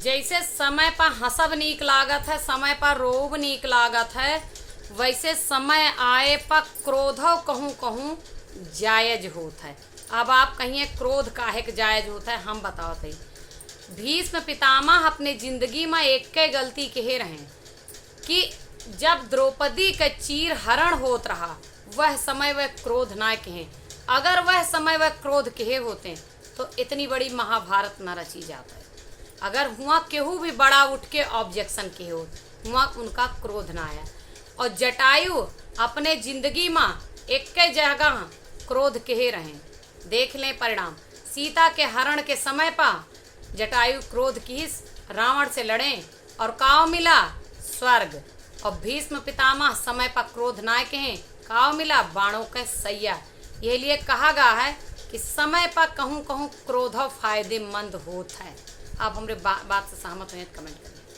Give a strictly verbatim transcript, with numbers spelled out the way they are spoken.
जैसे समय पर हँसब नीक लागत है, समय पर रोब नीक लागत है, वैसे समय आए पर क्रोधो कहूँ कहूँ जायज होत है। अब आप कहिए, क्रोध काहे के जायज होत है, हम बतावत हई। भीष्म पितामह अपने जिंदगी में एक्के गलती किहे रहें कि जब द्रौपदी के चीर हरण होत रहा, वह समय वह क्रोध ना किहे। अगर वह समय वह क्रोध किहे होते, तो इतनी बड़ी महाभारत न रची जात है। अगर हुआँ केहू भी बड़ा उठ के objection किहे होत, हुआँ उनका क्रोध ना आया। और जटायु अपने जिंदगी में एक्के जगह क्रोध किहे रहें। देख लें परिणाम। सीता के हरण के समय पा जटायु क्रोध किहिस, रावण से लड़ें और काव मिला? स्वर्ग। और भीष्म पितामह समय पा क्रोध ना किहे, काव मिला? बाणों के सैया। यह लिए कहा गा है कि समय पा कहूँ कहूँ क्रोधो फायदेमंद होत है। आप हमरे बा-, बात से सहमत होइहें तो comment करिए।